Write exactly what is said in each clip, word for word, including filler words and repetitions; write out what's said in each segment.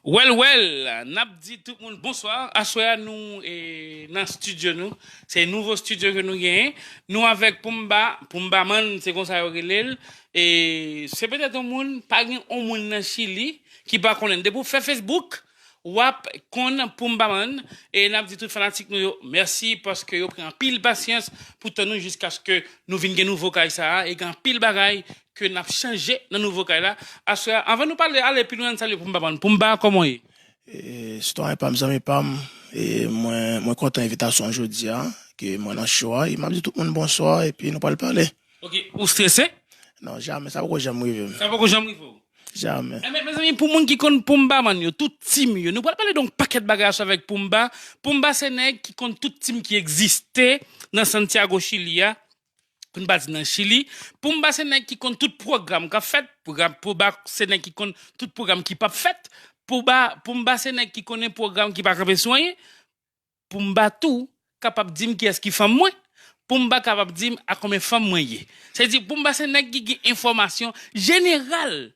Well, well, n ap di tout moun bonswa. Aswè a, nou e, nan estidyo nou. Se nouvo estidyo ke nou genyen. Nou avèk Poumba, Poumba Man, se konsa yo rele l. E se petèt yon moun, pa gen yon moun nan Chili ki pa konnen l. Depi w fè Facebook, w ap konn Poumba Man. E n ap di tout fanatik nou yo mèsi paske yo pran anpil pasyans pou tann nou jiskaske nou vin gen nouvo kay sa a. E gen anpil bagay ke n ap chanje nan nouvo kay la. Aswè a, anvan nou pale, ale pi lwen, n salye Poumba Man. Poumba, kòman w ye? E, sitwayen pa m, zanmi pa m, e mwen, mwen kontan envitasyon an jodi a, ke mwen nan show a, e m ap di tout moun bonswa, epi nou pral pale. Ok, ou strese? Non, jamè, sa poko janm rive m. Sa poko janm rive w? Jamè. Enben, mezanmi, pou moun ki konn Poumba Man yo, tout team yo, nou pral pale de yon pakèt bagay aswè avèk Poumba. Poumba se nèg ki konn tout team ki egziste nan Santiago, Chili a. Pou n pa di nan Chili. Poumba se nèg ki konn tout pwogram k ap fèt. Pwogram, Poumba se nèg ki konn tout pwogram ki p ap fèt. Poumba, Poumba se nèg ki konnen pwogram ki pa kanpe sou anyen. Poumba tou kapab di m kiyès ki fanm mwen. Poumba kapab di m a konbyen fanm mwen ye. Sa vle di Poumba se nèg ki gen enfòmasyon jeneral,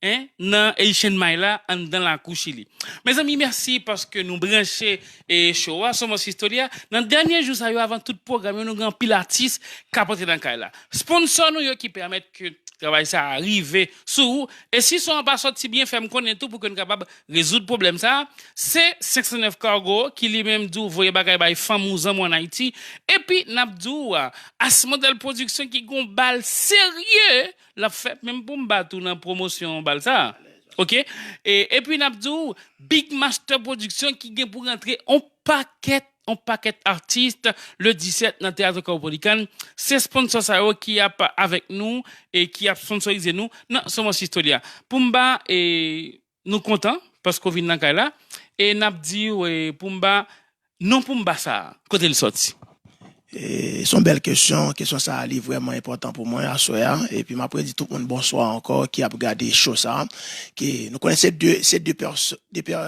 en, nan Haitian Mind la anndan lakou Chili. Mezanmi, mèsi paske nou branche e show a, Somos Historia. Nan dènye jou sa yo, avan tout pwogram yo, nou gen anpil atis k ap antre nan kay la. Sponsò nou yo ki pèmèt ke travay sa a rive sou ou. E si son an pa sòti byen, fè m konnen tou pou ke n kapab rezoud pwoblèm sa a. Se senk san nèf Cargo ki li menm di w voye bagay bay fanm ou zanmi w ann Ayiti. Epi n ap di w, a, Asmodèl Pwodiksyon ki gon bal serye l ap fè, menm Poumba tou nan pwomosyon bal sa a. Ok? E, epi n ap di w, Big Master Production ki gen pou rantre on pakèt, on pakèt atis le disèt nan Teyat Cowpolycan. Se sponsò sa yo ki ap avèk nou e ki ap sponsorize nou nan Somos Historia. Poumba, e, nou kontan paske w vin nan kay la. E n ap di w, e, Poumba, non Poumba sa a, kote l sòti? E, se yon bèl kesyon. Kesyon sa a, li vrèman enpòtan pou mwen aswè a. Epi m ap redi tout moun bonswa ankò ki ap gade show sa a. Ke nou konnen se de, se de pèso-, de pè-,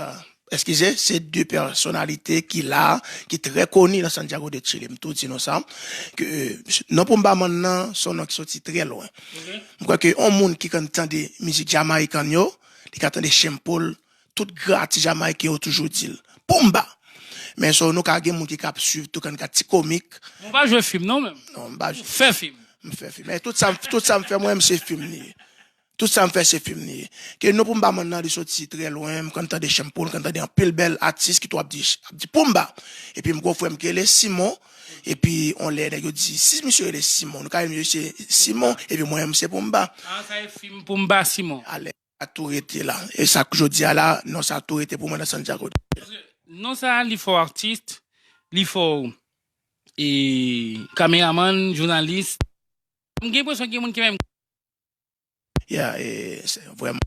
eskize, se de pèsonalite ki la, ki trè koni nan Santiago de Chile. M tou di nou sa. Ke, e, non Poumba Man nan, se yon non ki soti trè lwen. Ok. M kwè ke yon moun ki konn tande mizik jamayikan yo, li ka tande Sean Paul, tout gran atis jamayiken yo toujou di l. Poumba! Men so, nou ka gen moun ki ka ap swiv tou, kan ka ti komik. Ou pa jwe fim non menm? Non, m pa jwe. Fè fim. M fè fim. Men tout sa, tout sa m fè mwen menm se fim li ye. Tout sa m fè se fim li ye. Ke non Poumba Man nan, li soti trè lwen, m konn tande Sean Paul, m konn tande anpil bèl atis ki tou ap di, ap di Poumba. Epi m gwo frè m ki rele Simon. Epi on lè nèg yo di, si misye rele Simon, nou ka rele misye Simon, epi mwen menm se Poumba. Ah, sa e fim Poumba Simon. Alè. A tou rete la. E sa k jodi a la, non sa tou rete pou mwen nan Santiago. Paske non sa a, li fè w atis, li fè w, e, kameramann, jounalis. M gen enpresyon gen moun ki menm. Ya, e, se vrèman.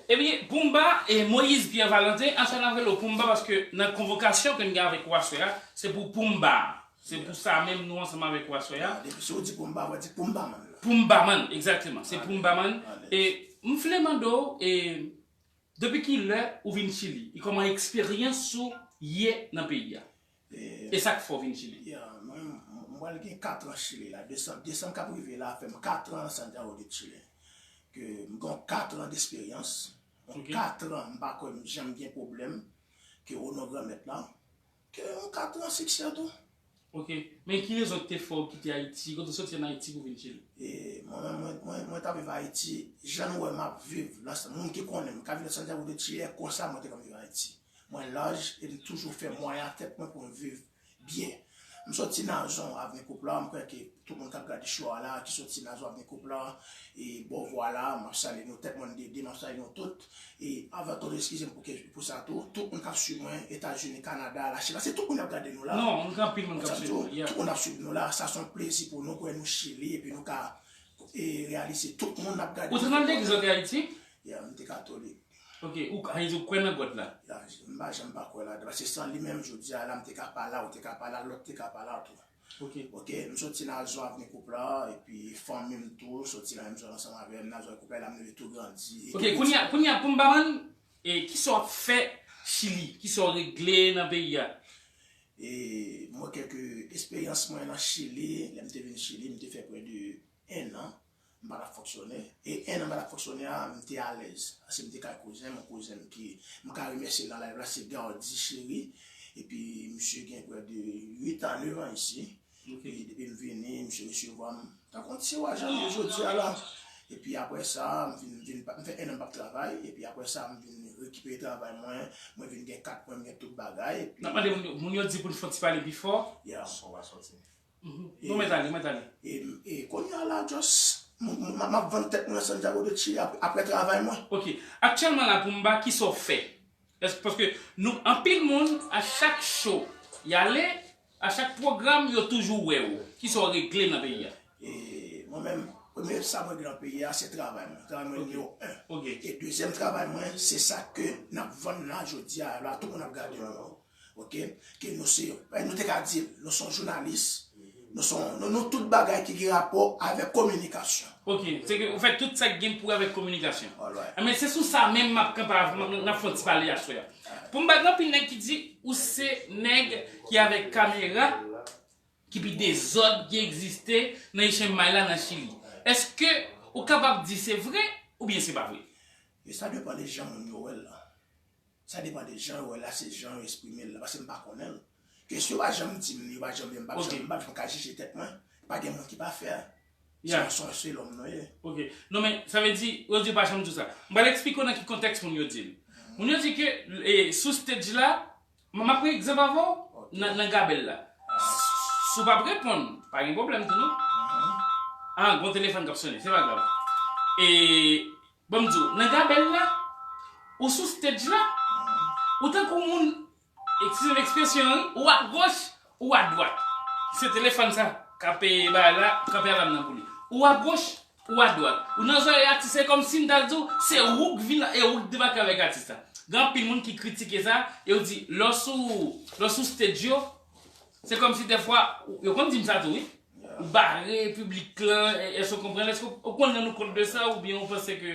Ebyen, Poumba e Moïse Pierre Valentin, aswè n ap rele w Poumba paske nan konvokasyon ke n gen avèk ou aswè a, se pou Poumba. Se pou sa menm nou ansanm avèk ou aswè a. Depi si w di Poumba, w di Poumba Man la. Poumba Man, egzakteman. Se Poumba Man. E m vle mande w, e, depi ki lè ou vin Chili? E kòman eksperyans ou ye nan peyi a? E, e sa k fè w vin Chili? Ya, mwen, m, m pral gen kat an Chili la. Desanm, desanm k ap rive la fè m kat an nan Santiago de Chile. Ke m gen kat an desperyans. Ok. Kat an, m pa kwè m janm gen pwoblèm. Ke o non Granmèt la. Ke m kat an siksè tou. Ok. Men ki rezon ki te fè w kite Ayiti? Kote w soti ann Ayiti pou vin Chili? E, mwen, mwen, mwen, mwen, mwen ta viv Ayiti, jan nou wè m ap viv, la, moun ki konnen m, ka viv nan Santiago de Chile, konsa mwen te konn viv Ayiti. Mwen laj, e m toujou fè mwayen ak tèt mwen pou m viv byen. M soti Nazon, Avni Koup la, m kwè ke tout moun k ap gade show a la, ki soti Nazon, Avni Koup la, e Bòvwa la, m ap salye nou, tèt mòn dede, m ap salye nou tout. E avan tout, eskize m pou ke, pou sa tou, tout moun k ap swiv mwen, Etazini, Kanada, Lachin, paske tout moun ap gade nou la. Non, nou gen anpil moun k ap swiv nou, yeah. Tout moun ap swiv nou la, sa se yon plezi pou nou, pou nou Chili, epi nou ka, e, reyalize tout moun ap gade nou. Ou te nan legliz antre Ayiti? Yeah, m te katolik. Ok, ou, sa vle di ou kwè nan God la? Ya, m pa janm pa kwè ladan, paske san li menm, jodi a la, m te ka pa la, ou te ka pa la, lòt te ka pa la tou. Ok. Ok, m soti Nazon, Avni Koup la, epi fanmi m tou soti nan menm zòn ansanm avè m, Nazon, Koup la, la m leve tou grandi. Ok, kounye a, kounye a, Poumba Man, E kisa w ap fè Chili? Kisa w regle nan peyi a? E mwen, kèk esperyans mwen nan Chili, lè m te vin Chili, m te fè prè de en an, m pa t ap fonksyone. E en an m pa t ap fonksyone a, m te alèz. Paske m te kay kouzen m, yon kouzen m ki, m ka remèsye l nan live la, se Gardy Chéry. Epi misye gen prè de uit an, nèf an isi. Epi depi m vini, misye resevwa m tankou yon ti wa jan m ye jodi a la. Epi apre sa, m vin, vin, m fè en an m p ap travay. Epi apre sa, m vin rekipere travay mwen. Mwen vin gen kat mwen, m gen tout bagay. Epi N ap mande moun yo, moun yo di pou n fè yon ti pale pi fò. Yeah. Son pa soti. Bon, mèt ale, mèt ale. E, e kounye a la, just, m, m, m ap vann tèt mwen nan Santiago de Chile ap, apre travay mwen. Ok. Aktyèlman la, Poumba, kisa w fè? Èske, paske nou, anpil moun, a chak show y ale, a chak pwogram, yo toujou wè w. Kisa w regle nan peyi a? E mwen menm, premye sa mwen regle nan peyi a, se travay mwen. Travay mwen nimewo en. Ok. E dezyèm travay mwen, se sa ke n ap vann la jodi a la, tout moun ap gade nou. Ok? Ke nou se, nou te ka di l, nou se yon jounalis, nou se yon, nou, nou tout bagay ki gen rapò avèk kominikasyon. Ok, se ke ou fè tout sa ki gen pou wè avèk kominikasyon. Alright. Enben, se sou sa menm m ap kanpe avè w, n ap fè yon ti pale aswè a. Pou m pa gen anpil nèg ki di ou se nèg ki avèk kamera ki pi dezòd ki egziste nan H M I la nan Chili. Èske ou kapab di se vre oubyen se pa vre? E sa depann de jan moun yo wè l la. Sa depann de jan yo wè l la, se jan yo eksprime l la, paske m pa konnen l. Ke si yo pa janm di m, yo pa janm wè m, m pa janm, m pa janm ka jije tèt mwen. Pa gen moun ki pafè. Se yon sòsye lòm nou ye. Ok. Non, men, sa vle di, yo di yo pa janm di w sa. M pral eksplike w nan ki kontèks moun yo di l. Moun yo di ke, e, sou stage la, m, m ap pran egzanp avè w, nan, nan gabèl la. Si w p ap reponn, pa gen pwoblèm tou, non? Ah, gon telefòn k ap sonnen, se pa grav. E, Ban m di w, nan gabèl la, ou sou stage la, ou tankou moun, eskize m ekspresyon an, ou agoch, ou adwat. Se telefòn sa k ap peye bagay la, k ap peye alam nan pou li. Ou agoch, ou adwat. Ou nan zòrèy atis, se kòmsi m ta di w, se ou k vin la, e ou k debake avèk atis la. Gen anpil moun ki kritike sa, e yo di, lè w sou, lè w sou stage yo, se kòmsi dèfwa, yo konn di m sa tou, wi. Ou bare piblik lan, èske w konprann? Èske w konn rann ou kont de sa oubyen ou panse ke.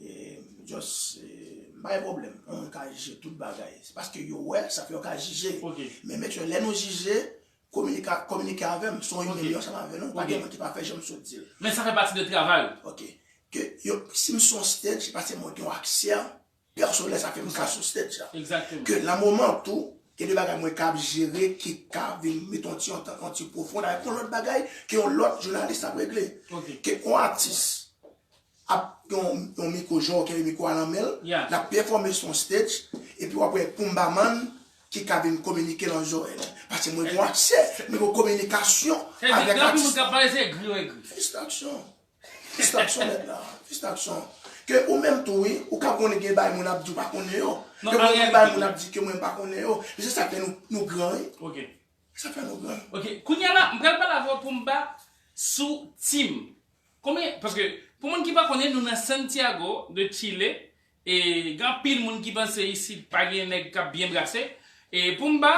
E, just, e, m pa gen pwoblèm. Yon moun ka jije tout bagay. Se paske yo wè, sa fè yo ka jije. Ok. Men mentnan, lè nou jije, kominike, kominike avè m. Se yon imen yo ansanm avè nou. Pa gen moun ki pafè, jan m sot di l. Men sa fè pati de travay ou. Ok. Ke yo, si m sou yon stage, se paske mwen gen yon aksè pèsonèl sa fè m ka sou stage la. Exactement. Ke nan moman tou, gen de bagay mwen ka ap jere ki ka vin mete yon ti, yon, yon ti pwofondè avèk yon lòt bagay ke yon lòt jounalis ap regle. Ok. Ke yon atis ap yon, yon mikwo, jan w gen mikwo a nan men l, yeah, l ap pèfòme sou yon stage, epi w ap wè Poumbaman ki ka vin kominike nan zòrèy li. Paske mwen gen yon aksè, mwen gen yon kominikasyon avèk atis la. Sa vle di, gen anpil moun k ap pale, se egri yo egri. Fistaksyon. Fistaksyon nèt la. Fistaksyon. Ke ou menm tou, wi, ou ka konnen gen bagay moun ap di ou pa konnen yo. Ke mwen gen bagay moun ap di ke mwen pa konnen yo. Men se sa k fè nou, nou gran, wi. Ok. Sa k fè nou gran. Ok. Kounye a la, m pral pale avè w Poumba sou Tim. Konbyen, paske, pou moun ki pa konnen, nou nan Santiago de Chile, e gen anpil moun ki panse isit pa gen nèg k ap byen brase. E Poumba,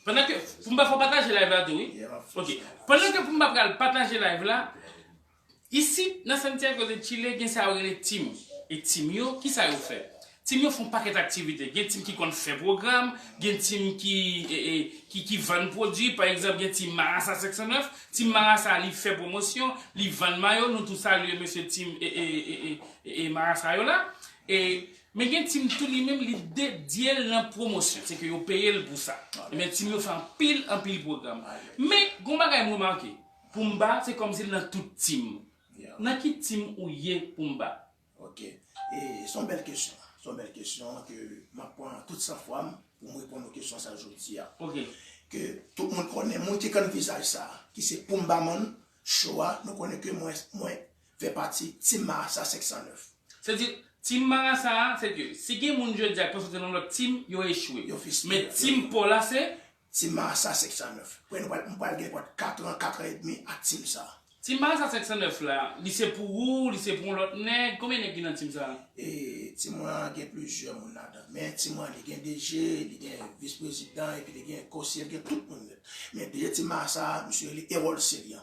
pandan ke, Poumba, fò w pataje live la tou, wi. Ok. Pandan ke Poumba pral pataje live la, isit, nan Santiago de Chile, gen sa yo rele tim. E tim yo, kisa yo fè? Tim yo fè yon pakèt aktivite. Gen tim ki konn fè pwogram, gen tim ki, e, e, ki, ki vann pwodui. Pa egzanp, gen tim Marasa senk san nèf. Tim Marasa, li fè pwomosyon, li vann mayo. Nou tou salye mesye tim e, e, e, e, e, e Marasa yo la. E, men gen tim tou li menm, li dedye l nan pwomosyon. Se ke yo peye l pou sa. Men tim yo fè anpil, anpil pwogram. Men, gon bagay m remake. Poumba, se kòmsi l nan tout tim. Nan ki tim ou ye, Poumba? Ok. E se yon bèl kesyon. Se yon bèl kesyon ke m ap pran tout sanfwa m pou m reponn ou kesyon sa jodi a. Ok. Ke tout moun konnen, moun ki konn vizaj sa, ki se Poumbaman Show a, nou konnen ke mwen, mwen fè pati Team Marasa senk san nèf. Se di, Team Marasa a, se ke si gen moun jodi a k panse w te nan lòt team, yo echwe. Yo fiske. Men team pa w la se? Team Marasa senk san nèf. Prè nou pral, m pral gen pwòt kat an, kat an edmi ak team sa. Team Marasa senk san nèf la, li se pou ou, li se pou yon lòt nèg? Konbyen nèg ki nan team sa? E, team mwen an gen plizyè moun ladan. Men team mwen an, li gen D J, li gen vis prezidan, epi li gen konseye, li gen tout moun nèt. Men D J team Marasa, misye rele Erol Celian.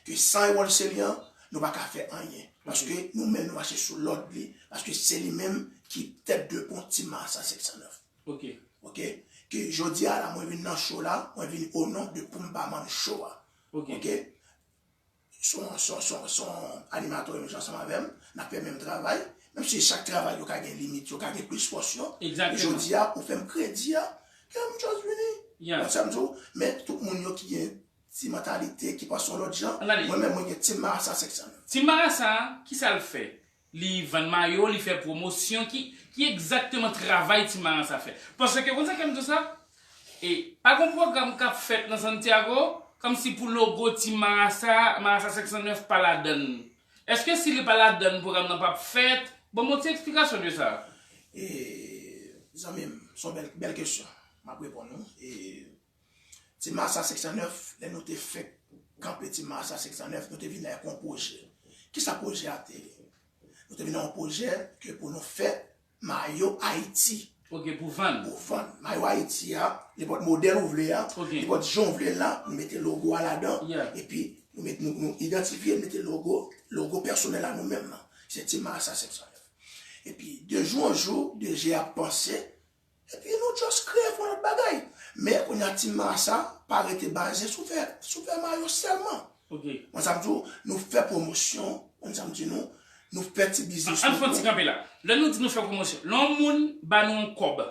Ke san Erol Celian, nou pa ka fè anyen. Paske nou menm nou mache sou lòd li, paske se li menm ki tèt de pon Team Marasa senk san nèf. Ok. Ok? Ke jodi a la, mwen vin nan show la, mwen vin o non de Pumbaman Show a. Ok? Se yon, se yon, se yon, se yon animatè yo menm jan ansanm avè m, n ap fè menm travay, menm si chak travay yo ka gen limit yo, ka gen plis fòs yo, men jodi a, ou fè m kredi a, ke m just vini. Ou konprann sa m di w? Men tout moun yo ki gen ti mantalite, ki panse yon lòt jan, mwen menm, mwen gen Team Marasa senk san nèf. Team Marasa, kisa l fè? Li vann mayo, li fè pwomosyon, ki, ki egzakteman travay Team Marasa fè? Paske, konn sa k fè m di w sa? E pa gon pwogram k ap fèt nan Santiago, kòmsi pou logo Team Marasa, Marasa senk san nèf pa ladann. Èske si li pa ladann, pwogram nan p ap fèt? Ban m yon ti eksplikasyon de sa. E, zanmi m, se yon bèl, bèl kesyon. M ap reponn ou. E, Team Marasa senk san nèf, lè nou te fèk kanpe Team Marasa senk san nèf, nou te vin la avèk yon pwojè. Kisa pwojè a te ye? Nou te vin ak yon pwojè ke pou nou fè mayo Ayiti. Ok, pou vann. Pou vann. Mayo Ayiti a, nenpòt modèl ou vle a, nenpòt jan ou vle l la, nou mete logo a ladan, epi nou met, nou, nou idantifye, mete logo, logo pèsonèl a nou menm nan. Se Team Marasa senk san nèf. Epi, de jou an jou, D G ap panse, epi nou just kreye fè yon lòt bagay. Men kounye a Team Marasa pa rete baze sou fè, sou fè mayo sèlman. Ok. Mwen sa m di w, nou fè pwomosyon, mwen sa m di nou, nou fè ti biznis nou tou. An, ann fè yon ti kanpe la. Lè nou di nou fè pwomosyon, lè yon moun ba nou yon kòb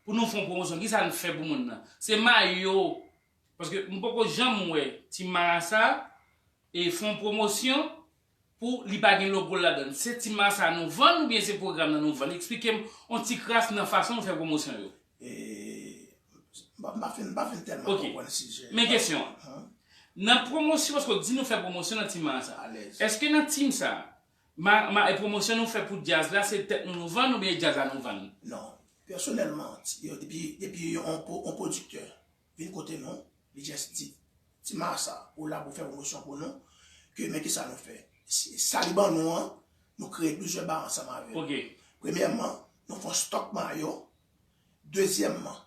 pou nou fè yon pwomosyon, kisa n fè pou moun nan? Se mayo, paske m poko janm wè Team Marasa e fè yon pwomosyon pou li pa gen logo l ladann. Se Team Marasa nou vann oubyen se pwogram nan nou vann? Eksplike m yon ti kras nan fason nou fè pwomosyon yo. E, m pa, m pa fin, m pa fin tèlman konprann sijè. Men kesyon an. Nan pwomosyon, paske w di nou fè pwomosyon nan Team Marasa. Alèz. Èske nan team sa, ma, ma, e pwomosyon nou fè pou djaz la, se tèt nou nou vann oubyen djaz la nou vann? Non. Pèsonèlman, ti, yo, depi, depi yon pwo-, yon pwodiktè vin kote nou, li just di, Team Marasa, ou la pou fè pwomosyon pou nou, ke men kisa nou fè. Si, sa li ban nou an, nou kreye plizyè bagay ansanm avè l. Ok. Premyèman, nou fè yon stòk mayo. Dezyèmman,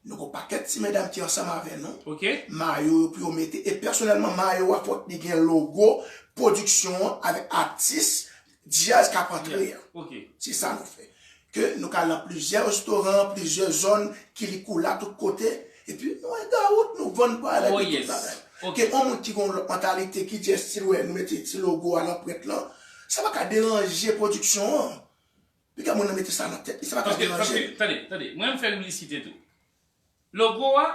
nou gen yon pakèt ti medam ki ansanm avè nou. Ok. Mayo yo pou yo mete. E pèsonèlman, mayo a fòk li gen logo pwodiksyon an avèk atis djaz k ap antre a. Ok. Se sa nou fè. Ke nou ka al nan plizyè restoran, plizyè zòn, Kilikoula, tout kote. Epi nou ega wout, nou vann pwalèt, nou tout bagay. Ok. Ke yon moun ki gen yon lòt mantalite, ki di estil, wè, nou mete ti logo a, lanprent lan, sa pa ka deranje pwodiksyon an. Piga moun nan mete sa nan tèt li, sa pa ka deranje. Paske, paske, tande, tande, mwen m fè piblisite tou. Logo a,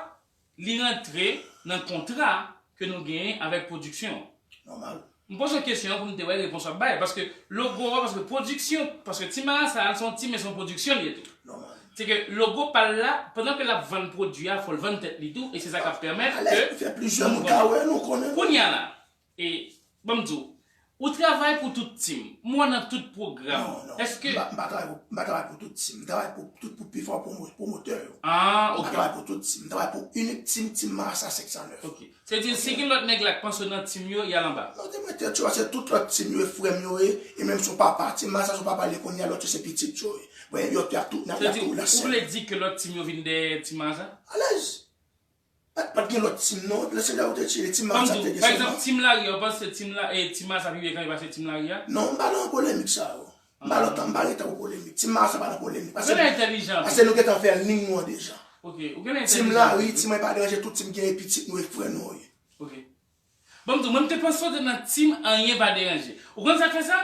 li rantre nan kontra ke nou genyen avèk pwodiksyon an. Nòmal. M poze w kesyon an pou m te wè repons w ap bay, paske logo a, paske pwodiksyon, paske Team Marasa a, se yon team, men se yon pwodiksyon li ye tou. Nòmal. Se ke logo pa l la, pandan ke l ap vann pwodui a, fò l vann tèt li tou, e se sa k ap pèmèt ke... Alèz, fè plizyè moun ka wè nou konnen. Kounye a la, e, ban m di w, ou travay pou tout team, m wè nan tout pwogram. Non, non. Èske... M pa, m pa travay pou, m pa travay pou tout team. M travay pou tout, pou pi fò pwomo-, pwomotè yo. Ah, ok. M pa travay pou tout team. M travay pou inik team, Team Marasa senk san nèf. Ok. Se di, si gen lòt nèg la k panse w nan team yo, y al anba. Non, te mwen tèt yo, paske tout lòt team yo, e frè m yo ye, e menm se yon papa, Team Marasa se yon papa li ye kounye a, lòt yo se pitit yo ye. Bon, yo te ap tou, n ap tou la sèl. Ou vle di ke lòt team yo vin dèyè Team Marasa? Alèz. Pa, pa t gen lòt team non, lè se la ou te tire, Team Marasa te gen sèlman. Pa egzanp, team lari a, ou panse team la, e, Team Marasa pi byen kanpe pase team lari a? Non, m pa nan polemik sa yo. M pa nan tan, m pa gen tan pou polemik. Team Marasa pa nan polemik. Paske, paske nou gentan fè liy nou an deja. Ok, ou genlè entèlijan. Team lari, team anyen pa deranje, tout team gen pitit nou e frè nou ye. Ok. Ban m di w, mwen m te panse w te nan team anyen pa deranje. Ou konn sa k fè sa?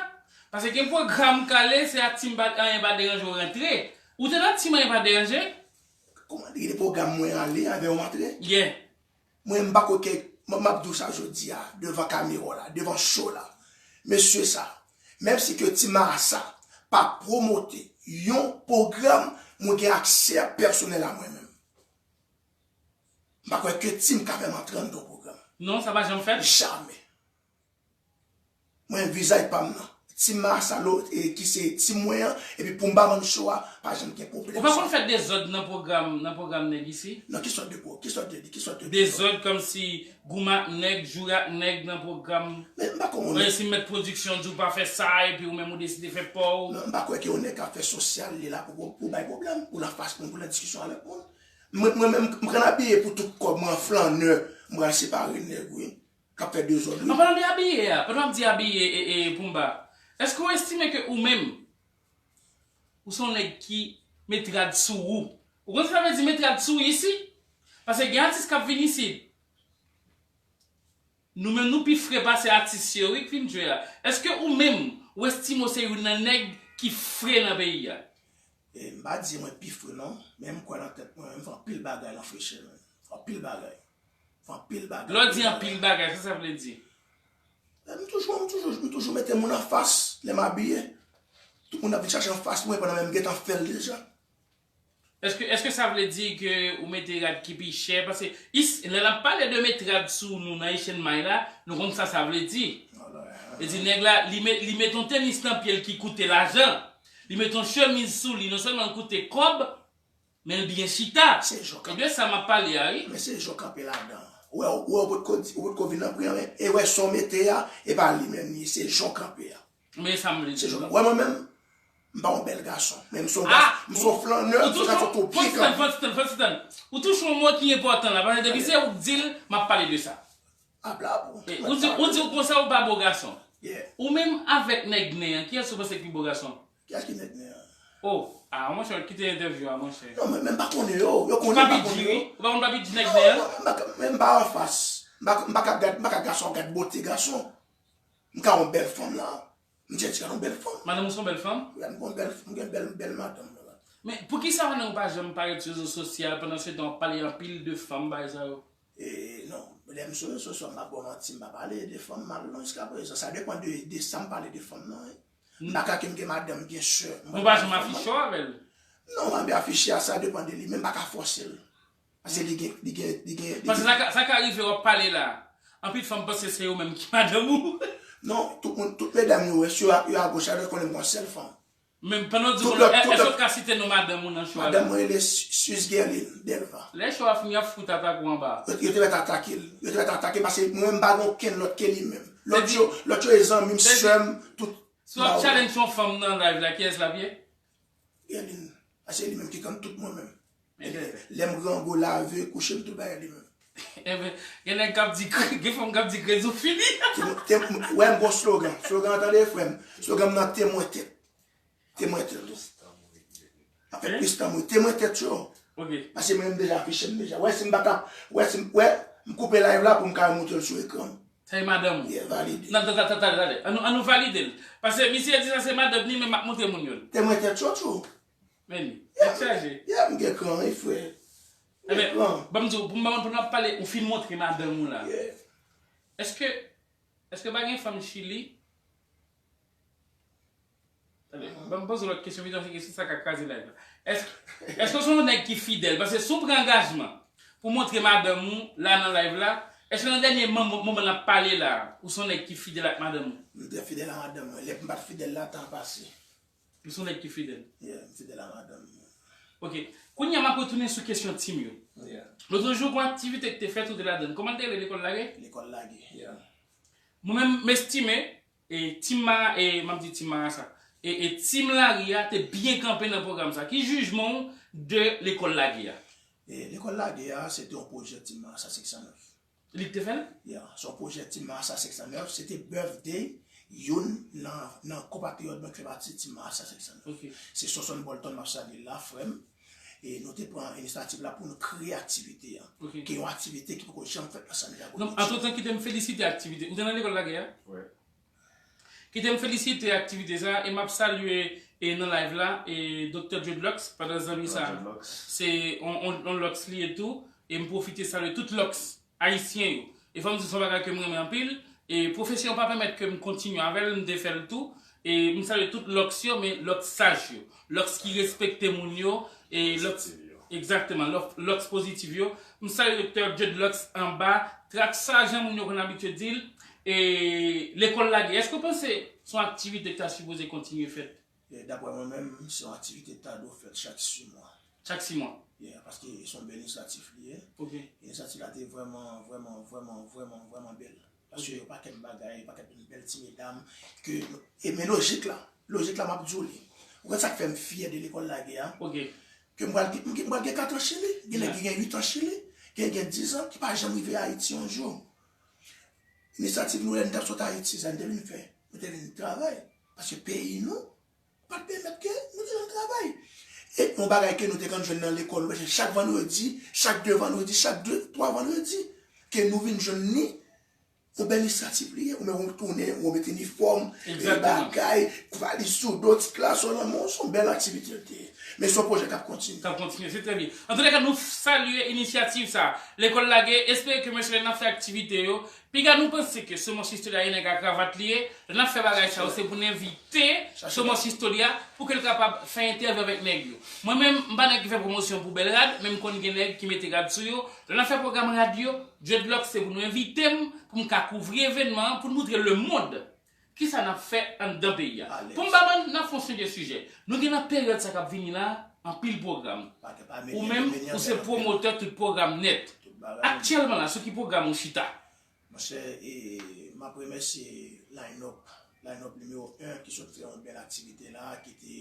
Paske gen pwogram k ale, se a team pa, anyen pa deranje w rantre. Ou te nan team anyen pa deranje? Kòman li rele pwogram mwen ale avè w m antre? Yeah. Mwen, m pa kwè ke, m, m ap di w sa jodi a, devan kamera w la, devan show la. Mesye sa, menm si ke Team Marasa pa pwomote yon pwogram, mwen gen aksè pèsonèl a mwen menm. M pa kwè ke team ka fè m antre anndan yon pwogram. Non, sa pa janm fèt? Jamè. Mwen, vizaj pa m nan. Team Marasa, e, ki se team mwen an, epi Pumbaman Show a, pa janm gen pwoblèm sa. Ou pa konn fè dezòd nan pwogram, nan pwogram nèg isi? Non, ki sòt de pwo-, ki sòt de, ki sòt de dezòd? Dezòd kòmsi goumen ak nèg, joure ak nèg nan pwogram. Men m pa konn. Wè, si mèt pwodiksyon di w pa fè sa, epi ou menm ou deside fè pa w. Non, m pa kwè ke yon nèg k ap fè sosyal, li la pou, pou, pou bay pwoblèm, pou l anfas moun, pou l nan diskisyon avèk moun. Mwen, mwen menm, m konn abiye pou tout kòb, mwen an flannè, m pral separe nèg, wi. K ap fè dezòd, wi. An palan de abiye a, pandan w ap di abiye, e, e, Pumba, Èske w estime ke ou menm, ou se yon nèg ki met rad sou ou? Ou konn sa vle di met rad sou ou isi? Paske gen atis k ap vin isi. Nou menm nou pi fre pase atis yo wi k vin jwe a. Èske ou menm, ou estime w se youn nan nèg ki fre nan peyi a? E m pa di mwen pi fre non, men m kwè nan tèt mwen, m fè anpil bagay nan frechè menm. Anpil bagay. M fè anpil bagay. Lè w di anpil bagay, sa sa vle di? M toujou, m toujou, m toujou mete moun anfas lè m abiye. Tout moun ap vin chache anfas mwen pandan menm m gentan fè l deja. Èske, èske sa vle di ke ou mete rad ki pi chè? Paske is, lè n ap pale de met rad sou nou nan Asian May la, nou konn sa sa vle di. E di nèg la, li met, li met yon tenis nan pye l ki koute lajan. Li met yon chemiz sou li, non sèlman l koute kòb, men l byen chita. Se jan k ap. E de sa m ap pale a, wi. Men se jan w kanpe ladan. Ou wè, ou wè, ou potko di, ou potko vin nan pri an, men, e wè, sa w mete a, e pa li menm li ye, se jan w kanpe a. Men sa m vle di. Se jan w kanpe. Ou wè mwen menm, m pa yon bèl gason, men m se yon gason, m se yon flannè, m se yon gason tou byen kanpe. Fò ti tann, fò ti tann, fò ti tann. Ou touche yon mo ki enpòtan la, paske depi se ou k di l, m ap pale de sa. Ap la pou. Ou di, ou di w konsa ou pa bo gason. Ou menm avèk nèg nen an, kiyès ou panse ki pi bo gason? Kiyès ki nèg nen an? Oh, ah, monchè, kite entèvyou a, monchè. Non, men, men m pa konnen yo. Yo konnen m pa konnen yo. Ou pa konn Papi G nèg nen an? Non, men m pa, men m pa anfas. M pa, m pa ka gad, m pa ka gason, gad bote gason. M ka yon bèl fanm la. M jèn ti gad yon bèl fanm. Madanm ou se yon bèl fanm? Wi, m gen bèl, m gen bèl, bèl madanm. Men, poukisa ou pa janm pale nan rezo sosyal pandan se tan w ap pale anpil de fanm, bagay sa yo? E, non, lè m sou rezo sosyo, m pa ba w manti, m pa pale de fanm mal non jiskaprezan. Sa depann de, de sa m pale de fanm nan, wi. M pa ka ke m gen madanm, byen sè. Mwen pa janm afiche w avè l? Non, m pa afiche a, sa depann de li, men m pa ka fòse l. Paske li gen, li gen, li gen, li gen. Paske sa ka, sa ka rive w ap pale la, anpil fanm panse se yo menm ki madanm ou. Non, tout moun, tout medam yo wè, si yo a, yo agoch, yo konnen m gon sèl fanm. Men pandan w di w konnen, èske w ka site non madanm ou nan show a? Madanm mwen rele Suze Guerline Delva. Lè show a fini, y ap fout atake w anba. Yo, yo te mèt atake l. Yo te mèt atake l paske mwen menm m pa gen okenn lòt ke li menm. Lòt yo, lòt yo e zanmi m, sè m, tout. Si w ap challenge yon fanm nan live la, kiyès l ap ye? Guerline. Paske li menm ki konn tout mwen menm. Lè m grangou, lave, kouche, m tout bagay li menm. Enben, gen nèg k ap di, gen fanm k ap di kredi w fini. Wè m gon slogan. Slogan an tande frè m. Slogan m nan temwen tèt. Temwen tèt. Anfèt, plis tanm wi. Temwen tèt yo. Paske mwen menm deja afiche m deja. Wè si m pa ka, wè si m, wè, m koupe live la pou m ka montre l sou ekran. Sa e madanm ou? Yeah, valide. Nan, tande, tande, tande. Ann nou, ann nou valide l. Paske misye di sa se madanm ni, men m ap montre moun yo l. Temwen tèt yo tjou. Men li. Tèt chaje. Yeah, m gen kran wi, frè. M gen kran. Ban m di w, pou m, pou n ap pale, ou fin montre madanm ou la. Yeah. Èske, èske pa gen fanm Chili? Tande, ban m poze w lòt kesyon, piton se kesyon sa k ap kraze live la. Èske, èske w se yon nèg ki fidèl? Paske si w pran angajman pou w montre madanm ou la nan live la, èske nan dènye moman, moman n ap pale la, ou se yon nèg ki fidèl ak madanm ou? M trè fidèl a madanm mwen. Lè m pa t fidèl la, tan pase. Ou se yon nèg ki fidèl? Yeah, m fidèl a madanm mwen. Ok. Kounye a, m ap retounen sou kesyon team yo. Yeah. Lòt jou, gon aktivite ki te fèt, ou te ladan l. Kòman l te rele? Lekòl lage? Lekòl lage, yeah. Mwen menm, m estime, e, team Mara, e, m ap di team Marasa, e, e, team Lari a te byen kanpe nan pwogram sa. Ki jijman w de Lekòl lage a? E, Lekòl lage a, se te yon pwojè team Marasa senk san nèf. Li k te fè l? Yeah, se yon pwojè Team Marasa senk san nèf, se te birthday youn nan, nan konpatriyòt mwen ki fè pati Team Marasa senk san nèf. Ok. Se Sonson Bolton, m ap salye l la, frè m. E nou te pran inisyativ la pou nou kreye aktivite a. Ok. Ki yon aktivite ki poko janm fèt nan Santiago de Chile. Antretan, kite m felisite aktivite. Ou te nan Lekòl lage a? Wi. Kite m felisite aktivite sa, e m ap salye, e nan live la, e Doktè Dreadlocks, pandan zanmi sa, se on, on, on locks li ye tou, e m pwofite salye tout locks ayisyen yo. E fò m di se yon bagay ke m renmen anpil, e pwofesyon an pa pèmèt ke m kontinye avè l, m te fè l tou, e m salye tout locks yo, men locks saj yo, locks ki respekte moun yo, e locks, egzakteman, locks pozitif yo. M salye Doktè Dreadlocks anba, trak sa jan moun yo konn abitye di l, e lekòl lage. Èske w panse se yon aktivite ki ta sipoze kontinye fèt? E daprè mwen menm, se yon aktivite ki ta dwe fèt chak sis mwa. Chak sis mwa? Yeah, paske se yon bèl inisyativ li ye. Ok. Inisyativ la te vrèman, vrèman, vrèman, vrèman, vrèman bèl. Paske yon pakèt bagay, yon pakèt bèl ti medam, ke, e men lojik la, lojik la m ap di w li. Ou konn sa k fè m fyè de lekòl lage a? Ok. Ke m pral gen, m gen, m pral gen kat an Chili, gen nèg ki gen uit an Chili, gen, gen diz an, ki pa janm rive Ayiti yon jou. Inisyativ nou lè n t ap sot Ayiti, sa n te vin fè? Nou te vin travay. Paske peyi nou pa t pèmèt ke nou te jwenn travay. E yon bagay ke nou te konn jwenn nan lekòl, chak vandredi, chak de vandredi, chak de, twa vandredi, ke nou vin jwenn ni yon bèl inisyativ li ye, ou menm ou tounen, ou mete inifòm, e bagay, valiz sou do, ti klaso nan men w, se yon bèl aktivite l te ye. Men se yon pwojè k ap kontinye. K ap kontinye, se trè byen. Antouleka, nou salye inisyativ sa. Lekòl la gen, espere ke mesye n ap fè aktivite yo. Piga nou panse ke Semence Historia e nèg a kravat li ye, lè n ap fè bagay sa yo, se pou n envite Semence Historia pou ke l kapab fè entèvyou avèk nèg yo. Mwen menm, m pa nèg ki fè pwomosyon pou bèl rad, men m konn gen nèg ki mete rad sou yo. Lè n ap fè pwogram rad yo, Dreadlocks se pou nou envite m, pou m ka kouvri evènman an, pou n moutre lemonn kisa n ap fè anndan peyi a. Pou m pa ban n ap fè yon sijè sijè. Nou gen nan peryòd sa k ap vini la, anpil pwogram. Ou menm, ou se pwomotè tout pwogram nèt. Aktyèlman la, sou ki pwogram ou chita? Monchè, e, m ap remèsye Line Up, Line Up nimewo en ki sot fè yon bèl aktivite la, ki te,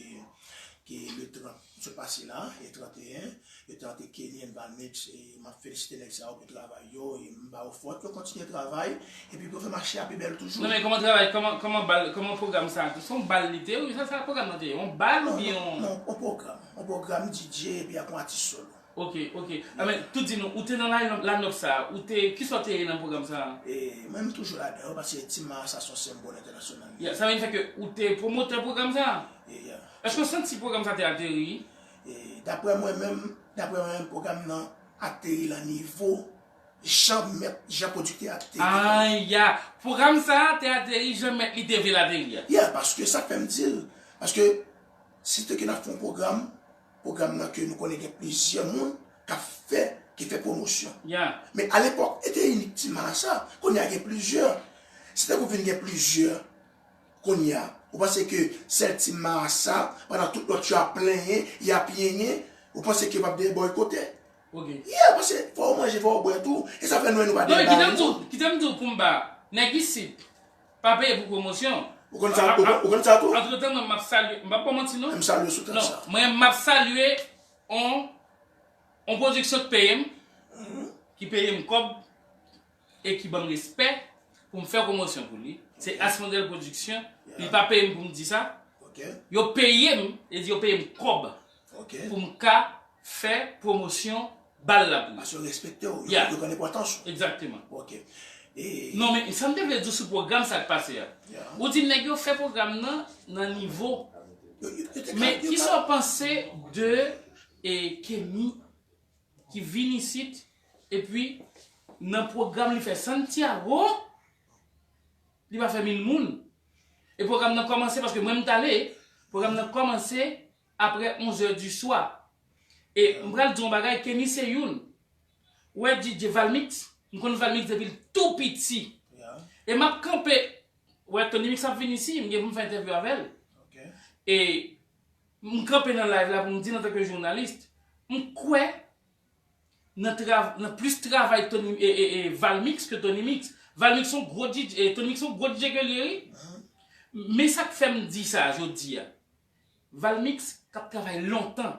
ki le trant, sot pase la, e trant e en, yo te antre Kenny and Valmix, e m ap felisite nèg sa yo pou travay yo, e m ba yo fòs pou yo kontinye travay, epi pou yo fè mache a pi bèl toujou. Non, men kòman travay, kòman, kòman bal, kòman pwogram sa, se yon bal li te ye, wi, sa, sa pwogram nan te ye, yon bal oubyen yon... Non, non, yon pwogram, yon pwogram D J, epi ak yon atis solo. Ok, ok. A, men, tou di nou, ou te nan line-up, line-up sa, ou te, kisa w te ye nan pwogram sa? E, mwen, m toujou ladan yo, paske Team Marasa se yon senbòl entènasyonal. Ya, sa vle di fè ke ou te pwomotè pwogram sa? E, ya. Èske w santi pwogram sa te ateri? E, daprè mwen menm, daprè mwen menm, pwogram nan ateri lan nivo jan mèt, jan pwodiktè a te... Ah, ya. Pwogram sa te ateri jan mèt li te vle l ateri a. Ya, paske sa k fè m di l. Paske, si te ke n ap fè yon pwogram, pwogram nan ke nou konnen gen plizyè moun k ap fè, ki fè pwomosyon. Men alepòk, e te inik Team Marasa, kounye a gen plizyè. Si te pou vin gen plizyè, kounye a, ou panse ke sèl Team Marasa, pandan tout lòt yo ap plenyen, y ap yenyen, ou panse ke yo p ap dèyè bòykote? Yeah, paske fò w manje, fò w bwè tou, e sa fè nou, nou pa dèyè bagay yo. Kite m di w, kite m di w, Poumba, nèg isit pa peye pou pwomosyon. Ou konn sa, ou konn, ou konn sa tou? Antretan, mwen, m ap salye, m p ap ba w manti, non. M salye sou tan sa. Non, mwen, m ap salye on, on pwodiksyon k peye m, ki peye m kòb, e ki ban m respè pou m fè pwomosyon pou li. Se Asmodel Production. Li pa peye m pou m di sa. Yo peye m, e di yo peye m kòb pou m ka fè pwomosyon bal la pou yo. Paske yo respekte w, yo, yo konn enpòtans ou. Egzakteman. Non, men sa m te vle di w sou pwogram sa k pase a. Ou di nèg yo fè pwogram nan, nan nivo. Men kisa w panse de, e, Kenny ki vin isit, epi nan pwogram li fè Santiago, li pa fè mil moun. E pwogram nan kòmanse, paske mwen m t ale, pwogram nan kòmanse aprè onz è di swa. E m pral di w yon bagay, Kenny se youn. Ou wè D J Valmix, m konn Valmix depi l tou piti. E m ap kanpe, ou wè Tony Mix ap vin isi, m gen pou m fè entèvyou avè l. E m kanpe nan live la pou m di l antanke jounalis, m kwè nan trav-, nan plis travay Tony, e, e, e, Valmix ke Tony Mix. Valmix se yon gwo D J, e, Tony Mix se yon gwo D J ke l ye, wi. Men sa k fè m di sa jodi a. Valmix k ap travay lontan,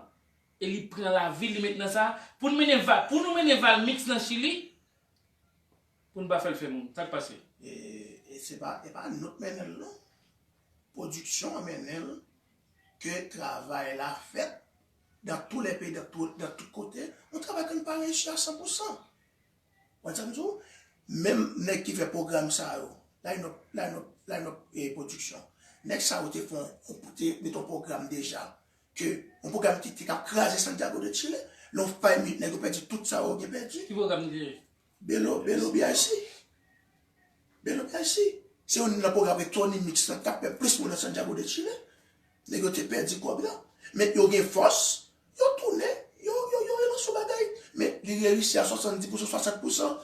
e li pran lavi li met nan sa. Pou n mennen Va-, pou nou mennen Valmix nan Chili, pou n pa fè l fè moun. Sa k pase? E, e se pa, e pa nou k mennen l, non. Pwodiksyon an mennen l, ke travay la fèt dans tous les pays, dans tout, dans tout kote. Yon travay ke n pa reyisi a san pou san. Ou konn sa m di w? Menm nèg ki fè pwogram sa yo, Line Up, Line Up, Line Up, e, Production. Nèg sa yo te fè yon, te mete yon pwogram deja. Ke yon pwogram ki te k ap kraze Santiago de Chile. Lè w fè minit, nèg yo pèdi tout sa yo gen pèdi. Ki pwogram li te ye? Belo, Belo B I C. Belo B I C. Se youn nan pwogram ke Tony Mix lan t ap fè plis moun nan Santiago de Chile. Nèg yo te pèdi kòb la. Men yo gen fòs, yo tounen, yo, yo, yo relanse yon bagay. Men li reyisi a swasanndis pou san, swasant pou san.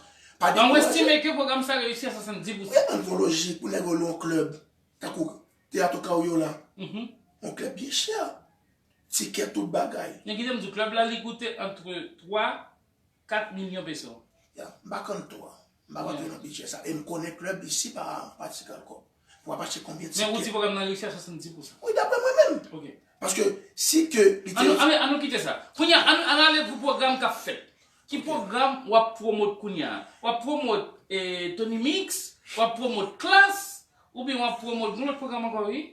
Pa dekouraje. An, ou estime ke pwogram sa reyisi a swasanndis pou san? Wi, ann fè yon lojik pou nèg yo lwe yon klèb, tankou Teatro Cariola. Yon klèb byen chè. Tikè, tout bagay. Men kite m di w, klèb la, li koute antre twa, kat milyon peso. Ya, m pa konn twa. M pa rantre nan bidjè sa. E m konnen klèb isi pa, pa ti kal kòb. Pou w ap achte konbyen tikè. Men ou di pwogram nan reyisi a swasanndis pou san. Wi, daprè mwen menm. Ok. Paske si ke li te... Ann nou, ann nou, ann nou kite sa. Kounye a, ann, ann ale pou pwogram k ap fèt. Ki pwogram w ap pwomot kounye a? W ap pwomot, eh, Tony Mix, w ap pwomot Klass, oubyen w ap pwomot yon lòt pwogram ankò, wi?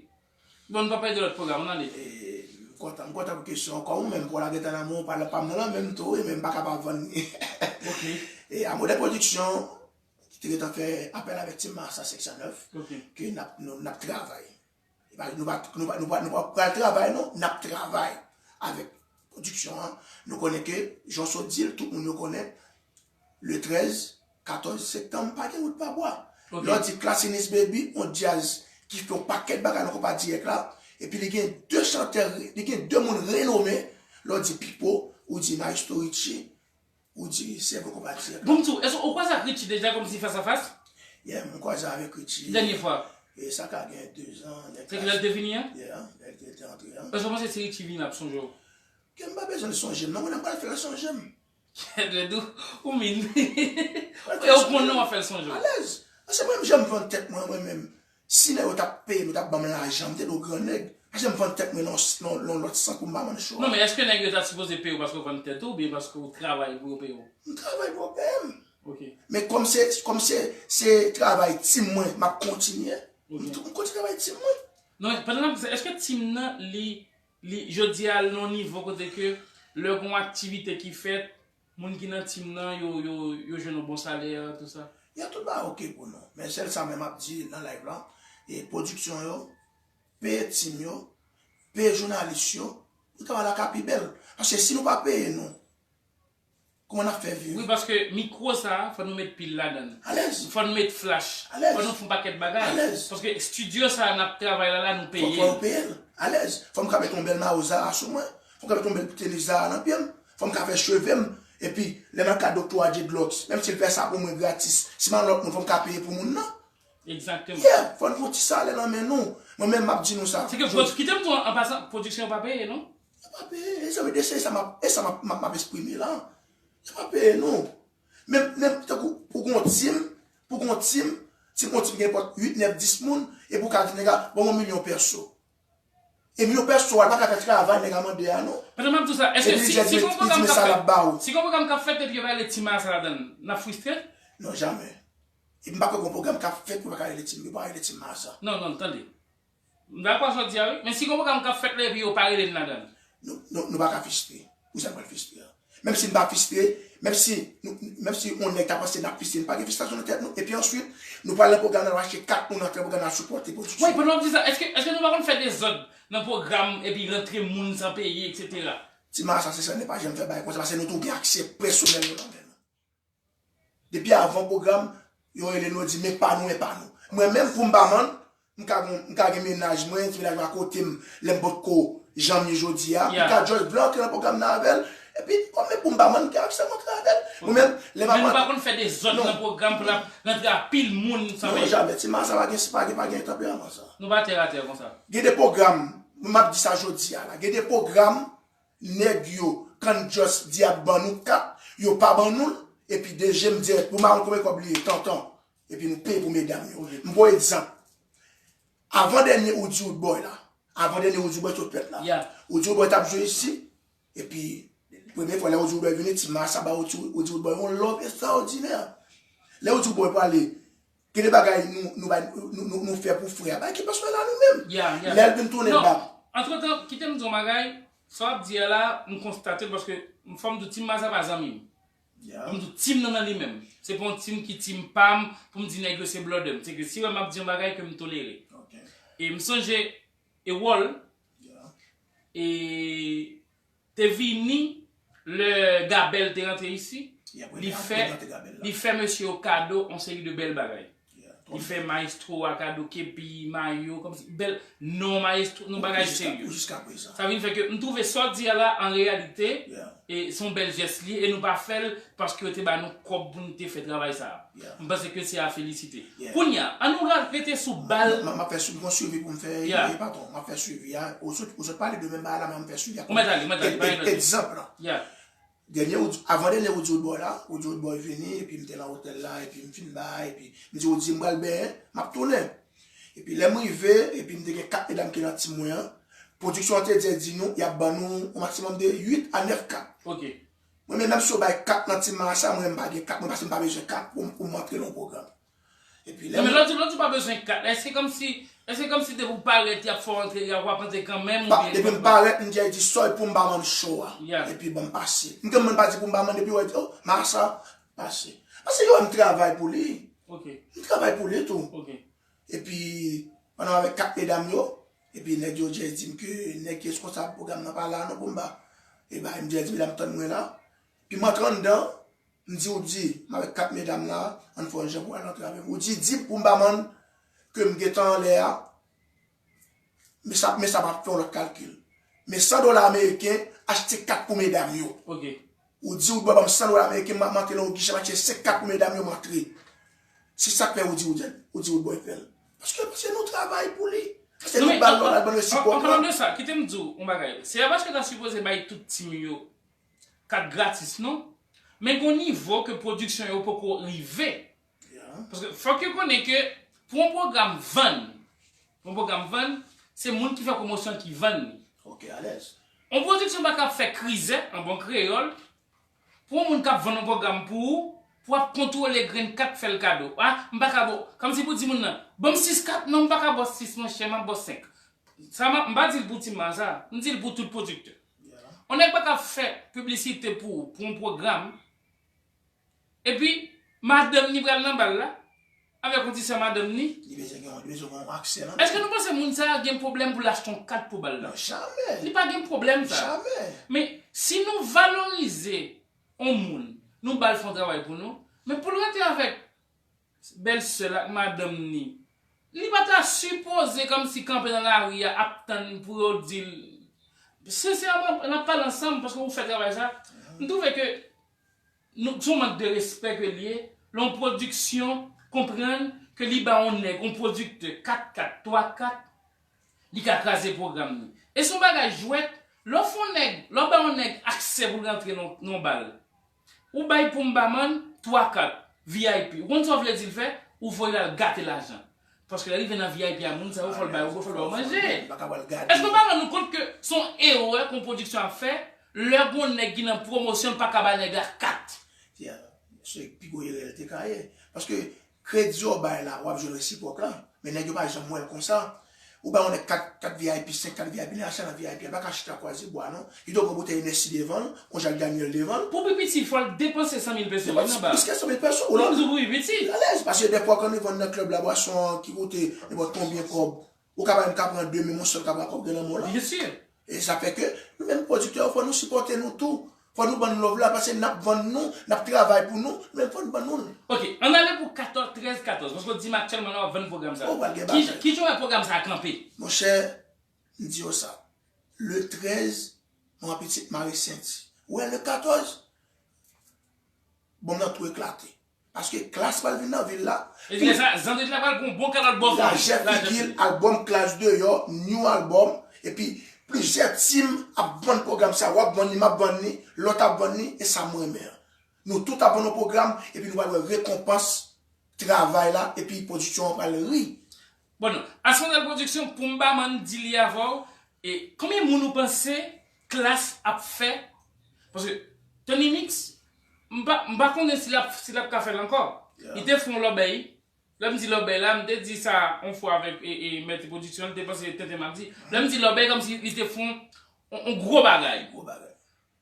Bon, nou pa pale de lòt pwogram, ann ale. E, m kontan, m kontan pou kesyon an. Kòm ou menm, pou la gentan nan men w, pa, pa m nan men m tou, wi, men m pa ka pa vann li. Ok. E Amodè Production, ki te gentan fè apèl avèk Team Marsa sèk san nèf, Ok. ke n ap, nou, n ap travay. E pa, nou pa, nou pa, nou pa, nou pa pral travay, non, n ap travay avèk pwodiksyon an. Nou konnen ke, jan w sot di l, tout moun yo konnen, le trèz, katòz septanm, pa gen wout pa bwa. Ok. Lè w di Classinis Baby, yon djaz ki fè yon pakèt bagay nan konpa dirèk la, epi li gen de chantè, li gen de moun renome, lè w di Pipo, ou di Maestro Richie, ou di Sèvo konpa dirèk la. Bon, m di w, èske ou kwaze ak Richie deja kòmsi fas a fas? Yeah, m kwaze avèk Richie. Dènye fwa? E sa ka gen de zan, nèg Se ki lè l te vini an? Yeah, lè l te, te antre an. Èske w panse si Richie vini, l ap sonje w? Ke m pa bezwen l sonje m, non, mwen menm pral fè l sonje m. Dredou, ou min. E ou konnen w ap fè l sonje w. Alèz. Paske mwen menm, jan m vann tèt mwen, mwen menm, si nèg yo t ap peye m, yo t ap ban m lajan, m te do gran nèg. Paske m vann tèt mwen nan, nan, nan lòt sans pou m pa vann cho a. Non, men èske nèg yo ta sipoze peye w paske w vann tèt ou, oubyen paske w travay pou yo peye w? M travay pou yo peye m. Ok. Men kòm se, kòm se, se travay team mwen, m ap kontinye. Ok. M tou, m kontinye travay team mwen. Non, men pandan n ap di sa, èske team nan, li, li, jodi a, l nan yon nivo kote ke lè gen yon aktivite ki fèt, moun ki nan team nan, yo, yo, yo jwenn yon bon salè, tout sa? Ya, tout bagay ok pou nou. Men sèl sa menm m ap di nan live la, e pwodiksyon yo, peye team yo, peye jounalis yo, pou travay la ka pi bèl. Paske si nou pa peye nou, kòman n ap fè viv? Wi, paske mikwo sa, fò nou met pil ladan l. Alèz. Fò nou met flach. Alèz. Fò nou fè yon pakèt bagay. Alèz. Paske estidyo sa n ap travay la, la, nou Fò, peye fò l. yo peye l. Alèz. Fò m ka met yon bèl mayo Zara sou mwen. Fò m ka met yon bèl tenis Zara nan pye m. Fò m ka fè cheve m. Epi, lè m al ka doktè a dreadlocks, menm si l fè sa pou mwen gratis, si m al lòt moun, fò m ka peye pou moun nan. Egzakteman. Yeah, fò n fè yon ti salè nan men nou. Mwen menm, m ap di nou sa. Se ke, pwod-, kite m di w an pasan, pwodiksyon yo pa peye, non? Yo pa peye. E sa, e se sa m ap, e sa m ap, m ap, m ap eksprime la. Yo pa peye, non. Menm, menm tankou pou gon team, pou gon team, si gon team gen nenpòt uit, nèf, dis moun, epi w ka di nèg la, ban m yon milyon pèso. E milyon pèso a, l pa ka fè travay nèg la mande a, non. Pandan m ap di w sa, èske Epi li si, di, si gon li di, pwogram men k ap sa l ap fèt, ba ou. Si gon pwogram k ap fèt epi yo pa rele Team Marsa ladan l, n ap fristre? Non, jamè. Epi m pa kwè gon pwogram k ap fèt pou yo pa ka rele team, yo pa rele Team Marsa. Non, non, tande. M dakò sa w di a, wi. Men si gon pwogram k ap fèt la epi yo pa rele n ladan l? Nou, nou, nou pa ka fristre. Pou sa n pral fristre a? Menm si n pa fristre, menm si nou, menm si yon nèg ta panse n ap fristre, n pa gen fristrasyon nan tèt nou. Epi answit, nou pral nan pwogram nan, nou achte kat, nou rantre nan pwogram nan, soupòte pwodiksyon. Wi, pandan w ap di sa, èske, èske nou pa konn fè dezòd nan pwogram epi rantre moun san peye, etsetera? Ti Marasa se sa, n pa janm fè bagay konsa, paske nou tou gen aksè pèsonèl nou nan men nou. Depi avan pwogram, yo rele nou, yo di, men pa nou, men pa nou. Mwen menm, pou m pa mann, m ka gen, m ka gen mennaj mwen, ti mennaj mwen akote m, lè m potko janm ye jodi a, m Yeah. ka just vle antre nan pwogram nan avè l, epi, kòm men pou m pa mann, m gen aksè m antre avè l. Mwen menm, lè m ap Men nou pa konn fè dezòd Non. nan pwogram pou l ap rantre a pil moun san Non, peye. jamè. Ti Marasa pa gen, pa gen, pa gen tanperaman sa. Nou pa tèratè konsa. Gen de pwogram, m ap di sa jodi a la, gen de pwogram, nèg yo, kan just di ap ban nou kat, yo pa ban nou l, epi D J m dirèk, pou m pa konn konbyen kòb li ye, tantan. Epi nou peye pou medam yo. Ok. M pran egzanp. Avan dènye Oudi Roodboy la. Avan dènye Oudi Roodboy sot fèt la. Yeah. Oudi Roodboy t ap jwe isi, epi premye fwa lè Oudi Roodboy vini, Ti Marasa ba Oudi, Oudi Roodboy yon love ekstraòdinè. Lè Oudi Roodboy prale, gen de bagay nou, nou, bay- nou, nou, nou fè pou frè a. Bagay ki pa sou la nou menm. Yeah, yeah. Lè l vin tounen Non, bak. Antretan, kite m di w yon bagay, sa w ap di a la, m konstate l paske m fò m di w Ti Marasa pa zanmi m. Yeah. Fò m di w team nan nan li menm. Se pa yon team ki team pa m pou m di nèg yo se blòdè m. Se ke si w wè m ap di yon bagay ke m tolere. Ok. E m sonje Ewòl, Yeah. e te vini lè Gabèl te rantre isi, Yeah, li premye fè, aktè nan te Gabèl la. li fè mesye yo kado yon seri de bèl bagay. Yeah, Li fè maestro a kado kepi, mayo, kòmsi bèl non maestro, nou bagay Jiska, serye. jiska prezan. Sa vin fè ke m twouve sa w di a la, an reyalite, Yeah. e se yon bèl jès li, e nou pa fè l paske yo te ba nou kòb pou nou te fè travay sa a. Yeah. M panse ke se a felisite. Yeah. Kounye a, ann nou ra- rete sou bal. M, m, m ap fè swi-, m gon swivi pou m fè, Yeah. e patwon, m ap fè swivi a. Ou sot, ou sot pale de menm bagay la, men m fè swivi a. Ou mèt ale, ou mèt ale, E- pa e- gen lòt. Egzanp la. Yeah. Dènye Oudi, avan dènye Oudi Roodboy la, Oudi Roodboy vini, epi m te nan otèl la, epi m fin bay, epi m di Oudi m pral benyen, m ap tounen. Epi lè m rive, epi m te gen kat medam ki nan team mwen an, pwodiksyon an te di, di nou, y ap ban nou yon maksimòm de uit a nèf kat. Ok. Mwen menm, menm si yo bay kat nan Ti Marasa, mwen menm m pa gen kat, mwen paske m pa bezwen kat pou, pou m antre nan yon pwogram. Epi lè Non, men mwen lè w di, lè w di w pa bezwen kat, èske kòmsi, Èske kòmsi depi w parèt, y ap fè w antre, y ap w ap antre kanmenm, Pa, oubyen depi m kòman? Parèt, m dja di sòy pou m pa mann cho a. Yeah. Epi ban m pase. M gen moun pa di pou m pa mann, depi wè di, oh, Marsa, pase. Pase yo wè m travay pou li. Ok, M travay pou li tou. Ok. Epi, pandan m avèk kat medam yo, epi nèg yo just di m ke nèg ki responsab pwogram nan pa la non pou m ba. E ba, m just di medam tann mwen la. Epi m antre anndan, m di Woody, m avèk kat medam la, ann fè yon jan pou al antre avè m. Woody di pou m pa mann ke m gentan anlè a, men sa, men sa m ap fè yon lòt kalkil. Men san dola ameriken, achte kat pou medam yo. Ok. Ou di ou dwe ban m san dola ameriken, m ap antre nan yon gichè, m achte senk kat pou medam yo, m antre. Se sa k fè ou di ou di, ou di ou dwe fè l. Paske, paske nou travay pou li. Paske nou ba l lòt al ban l An palan resipwòk. De sa, kite m di w yon bagay. Se pa paske ta sipoze bay tout team yo kat gratis, non. Men gon nivo ke pwodiksyon yo poko rive. Paske fòk yo konnen ke pou yon pwogram vann, pou yon pwogram vann, se moun ki fè pwomosyon ki vann li. Ok, alèz. Yon pwodiksyon pa ka fè krizè, an bon kreyòl, pou yon moun k ap vann yon pwogram pou ou, pou ap kontwole grenn kat fè l kado. Ah, m pa ka ba w, kòmsi pou di moun nan, ban m sis kat, non, m pa ka ba w sis, monchè, m ap ba w senk. Sa m ap, m pa di l pou team Marsa, m di l pou tout pwodiktè. Yon nèg pa ka fè piblisite pou ou, pou yon pwogram, epi madanm ni pral nan bal la, avèk yon ti sè madanm ni. Li bezwen gen, li bezwen gen yon aksè nan. Èske nou panse moun sa a gen pwoblèm pou l achte yon kat pou bal la? Non, jamè. Li pa gen pwoblèm sa. Jamè. Men si nou valorize yon moun, nou ba l fè yon travay pou nou, men pou l rete avèk bèlsè l ak madanm ni, li pa ta sipoze kòmsi kanpe nan lari a ap tann pou yo di l. Sensèman, n ap pale ansanm paske ou fè travay sa. M twouve ke nou, se yon mank de respè ke l ye, lè yon pwodiksyon konprann ke li ba yon nèg, yon pwodiktè, kat kat, twa kat, li ka kraze pwogram li. E se yon bagay jwèt, lè w fè yon nèg, lè w ba yon nèg aksè pou l rantre nan, nan yon bal, ou bay pou m ba mann twa kat, V I P. Ou konn sa w vle di l fè? Ou voye l al gate lajan. Paske lè rive nan V I P a, moun sa yo, fò l ba yo, fò l ba yo manje. Li pa ka pral gade. Èske w pa rann nou kont ke se yon erè ke yon pwodiksyon ap fè, lè gon nèg ki nan pwomosyon, l pa ka ba nèg la kat? Yeah. Se pi gwo erè l te ka ye. Paske kredi w bay la, w ap jwenn resipwòk la. Men nèg yo pa janm wè l konsa. Ou bay yon nèg kat, kat V I P, senk kat V I P, li achte nan V I P, li pa ka chita kwaze bwa non. Li dwe pran boutèy Hennessy devan l, yon Jack Daniel devan l. Pou pi piti, fò l depanse san mil peso wi nan ba. Plis ke san mil peso, ou la. Pou pi piti. Alèz, paske dèfwa kan nou vann nan klèb la bwason an ki koute nenpòt konbyen kòb, ou ka pa menm ka pran de, men yon sèl ka pran kòb gen nan men w la. Byen si. E sa fè ke nou menm pwodiktè yo, fò nou sipòte nou tou. Fò nou ban nou love la, paske n ap vann nou, n ap travay pou nou, nou menm fò nou ban nou l. Ok, ann ale pou katòz, trèz katòz, paske w di m aktyèlman la w ap vann pwogram sa. Oh, pral gen Ki, bagay. Ki jan w wè pwogram sa a kanpe? Monchè, m di yo sa. Le trèz, mwen pitit mare senti. Ou wè le katòz, bonm nan tou eklate. Paske Klass pral vin nan vil la. E lè sa, Zandrit la pral pran yon bon kalòt bò. Lajè figi l, albòm Klass deyò, new album, epi plizyè team ap vann pwogram sa, w ap vann li, m ap vann li, lòt ap vann li, e sa m renmen an. Nou tout ap vann yon pwogram, epi nou pral wè rekonpans travay la, epi pwodiksyon an pral ri. Bon, non. Asmodèl Production, pou m ba mann di li avè w, e konbyen moun ou panse Klass ap fè? Paske Tony Mix, m pa, m pa konnen si l ap, si l ap ka fè l ankò. Li te fè yon lòbèy. Lè m di lòbèy la, m te di sa yon fwa avèk e, e, mèt pwodiksyon, li te panse tenten m ap di. Lè m di lòbèy, kòmsi li te fè yon, yon, yon gwo bagay. Gwo bagay.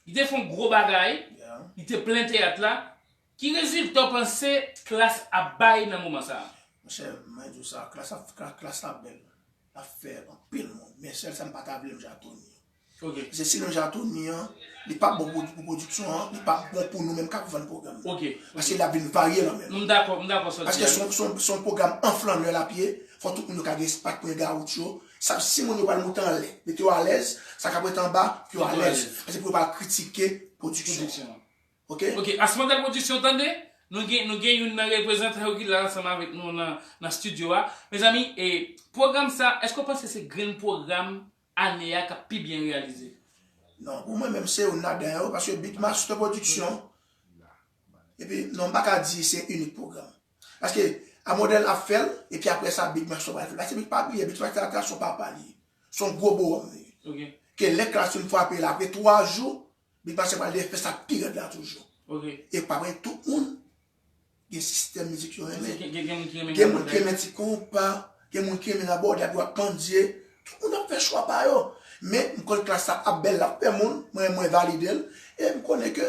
Li te fè yon gwo bagay, Yeah. Li te plen teyat la. Ki rezilta w panse Klass ap bay nan moman sa a? Monchè, mwen di w sa, Klass ap, Klass, Klass la bèl. L ap fè anpil moun. Men sèl sa m pa ta vle, m ja Tony. Ok. Se sinon ja Tony an, li pa bon pou, pou pwodiksyon an, li pa bon pou nou menm k ap vann pwogram nan. Ok. Paske l ap vin varye nan men nou. M dakò, m dakò sa w di Paske a. Se yon, se yon, se yon pwogram an flannè l ap ye. Fò tout moun yo ka gen espas pou yo gawout yo. Sa, si moun yo pral moute anlè, mete yo alèz, sa k ap rete anba, pou yo Mete yo alèz. alèz. Paske pou yo pa kritike pwodiksyon. Pwodiksyon an. Ok? Ok, Asmodèl Production, tande? Nou gen, nou gen youn nan reprezantan yo ki la ansanm avèk nou nan, nan estidyo a. Mezanmi, e pwogram sa, èske w panse se grenn pwogram ane a k ap pi byen reyalize? Non, pou mwen menm se youn ladan yo, paske Beatmaster Production, epi non, m pa ka di se inik pwogram. Paske Asmodèl ap fè l, epi apre sa Beatmaster pral fè l. Paske Beat pa bliye, Beatmaster ata se yon papa li ye. Se yon gwo bowòm li ye. Ok. Ke lè Klass fin frape la, apre twa jou, Beatmaster pral fè sa pi rèd la toujou. Ok. E pa vre, tout moun gen sistèm mizik yo renmen. Gen, gen, gen moun ki renmen Gen moun gade ki renmen ti konpa, e moun ki renmen zabòde, epi w ap pandye. Tout moun ap fè chwa pa yo. Men, m konn klas la ap bèl, l ap fè moun, mwen, mwen valide l. E m konnen ke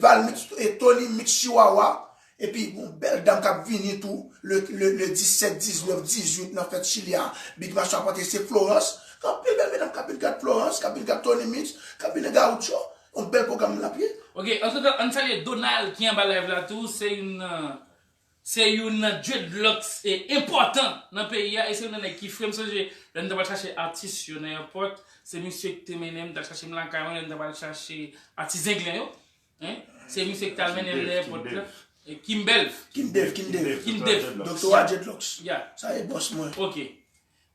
Valmix, e Tony Mix Chihuahua, epi gon bèl dam k ap vini tou, le, le, le disèt, diznèf, dizuit nan fèt Chili a. Big Macho ap antre, se Florence. Gen anpil bèl medam k ap vin gad Florence, k ap vin gad Tony Mix, k ap vin nan Gaucho. Yon bèl pwogram l ap ye. Ok, antretan, ann salye Donald ki anba live la tou, se youn nan, se youn nan dreadlocks e enpòtan nan peyi a, e se youn nan nèg ki fre m sonje lè m t ap al chache atis yo nan èpòt, se misye ki te mennen m t al chache m lakay mwen, lè m t ap al chache atis Zenglen yo. Hein? Se misye ki t al mennen m nan èpòt la. Kim Belv. Kim Dev, Kim Dev. Kim Dev. Doktè a dreadlocks. Yeah. Sa e bòs mwen. Ok.